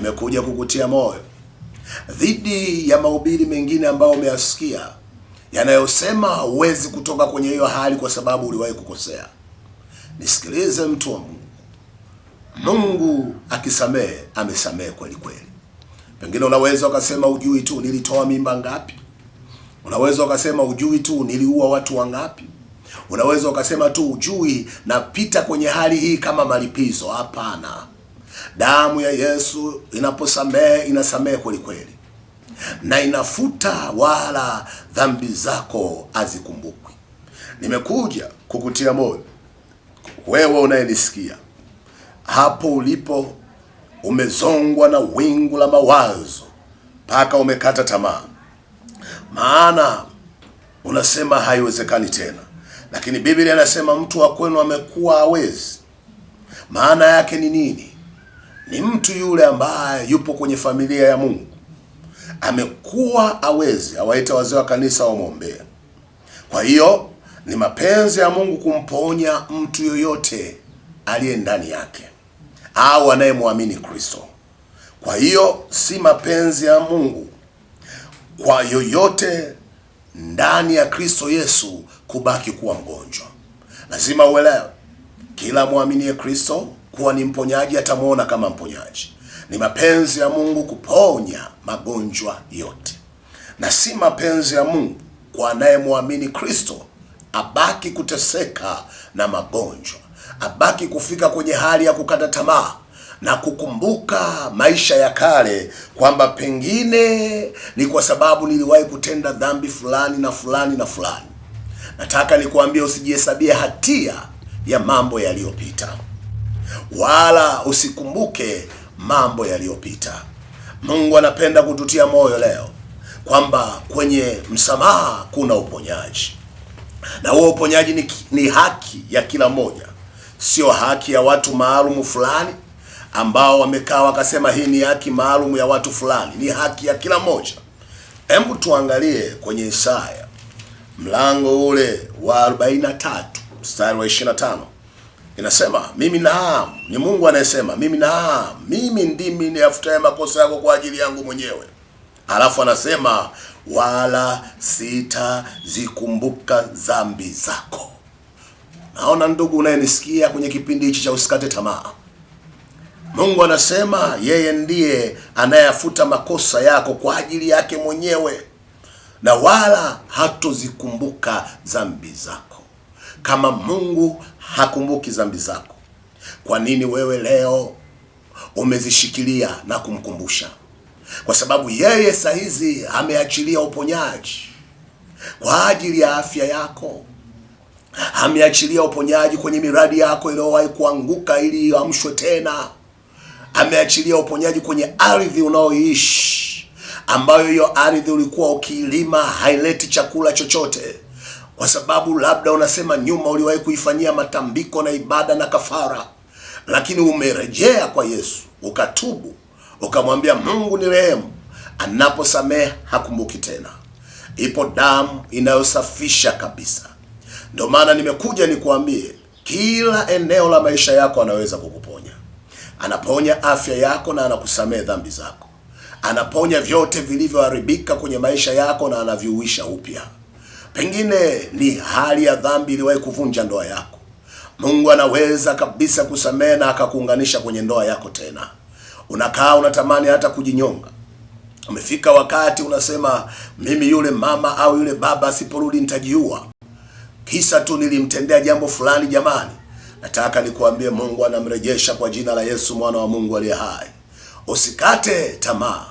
Nimekuja kukutia moyo dhidi ya mahubiri mengine ambayo umeyasikia yanayosema huwezi kutoka kwenye hiyo hali kwa sababu uliwahi kukosea. Nisikilize mtu wa Mungu, Mungu akisamehe amesamehe kweli kweli. Pengine unaweza ukasema ujui tu nilitoa mimba ngapi. Unaweza ukasema ujui tu niliua watu wangapi. Unaweza ukasema tu ujui napita kwenye hali hii kama malipizo. Hapana, damu ya Yesu inaposamehe inasamehe kweli kweli, na inafuta wala dhambi zako hazikumbukwi. Nimekuja kukutia moyo wewe unayenisikia hapo ulipo, umezongwa na wingu la mawazo mpaka umekata tamaa, maana unasema haiwezekani tena. Lakini Biblia inasema mtu wa kwenu amekuwa hawezi. Maana yake ni nini? Ni mtu yule ambaye yupo kwenye familia ya Mungu amekuwa hawezi, awaita wazee wa kanisa wamwombee. Kwa hiyo ni mapenzi ya Mungu kumponya mtu yoyote aliye ndani yake au anayemwamini Kristo. Kwa hiyo si mapenzi ya Mungu kwa yoyote ndani ya Kristo Yesu kubaki kuwa mgonjwa. Lazima uelewe, kila mwaminie Kristo kuwa ni mponyaji atamwona kama mponyaji. Ni mapenzi ya Mungu kuponya magonjwa yote, na si mapenzi ya Mungu kwa anayemwamini Kristo abaki kuteseka na magonjwa, abaki kufika kwenye hali ya kukata tamaa na kukumbuka maisha ya kale kwamba pengine ni kwa sababu niliwahi kutenda dhambi fulani na fulani na fulani. Nataka nikuambie usijihesabie hatia ya mambo yaliyopita, wala usikumbuke mambo yaliyopita. Mungu anapenda kututia moyo leo kwamba kwenye msamaha kuna uponyaji, na huo uponyaji ni haki ya kila mmoja, sio haki ya watu maalumu fulani ambao wamekaa wakasema hii ni haki maalumu ya watu fulani. Ni haki ya kila mmoja. Hebu tuangalie kwenye Isaya mlango ule wa 43 mstari wa 25, inasema mimi naam, ni Mungu anayesema mimi naam, mimi ndimi niyafutaye makosa yako kwa ajili yangu mwenyewe. Alafu anasema wala sitazikumbuka dhambi zako. Naona ndugu unayenisikia kwenye kipindi hichi cha usikate tamaa, Mungu anasema yeye ndiye anayefuta makosa yako kwa ajili yake mwenyewe na wala hatozikumbuka dhambi zako. Kama Mungu hakumbuki dhambi zako, kwa nini wewe leo umezishikilia na kumkumbusha? Kwa sababu yeye sahizi ameachilia uponyaji kwa ajili ya afya yako, ameachilia uponyaji kwenye miradi yako iliyowahi kuanguka ili iamshwe tena, ameachilia uponyaji kwenye ardhi unaoishi ambayo hiyo ardhi ulikuwa ukiilima haileti chakula chochote, kwa sababu labda unasema nyuma uliwahi kuifanyia matambiko na ibada na kafara, lakini umerejea kwa Yesu ukatubu, ukamwambia Mungu ni rehemu. Anaposamehe hakumbuki tena. Ipo damu inayosafisha kabisa. Ndio maana nimekuja nikuambie, kila eneo la maisha yako anaweza kukuponya. Anaponya afya yako na anakusamehe dhambi zako. Anaponya vyote vilivyoharibika kwenye maisha yako na anaviuisha upya. Pengine ni hali ya dhambi iliwahi kuvunja ndoa yako. Mungu anaweza kabisa kusamehe na akakuunganisha kwenye ndoa yako tena. Unakaa unatamani hata kujinyonga. Umefika wakati unasema mimi yule mama au yule baba asiporudi nitajiua, kisa tu nilimtendea jambo fulani. Jamani, nataka nikuambie, Mungu anamrejesha kwa jina la Yesu mwana wa Mungu aliye hai. Usikate tamaa.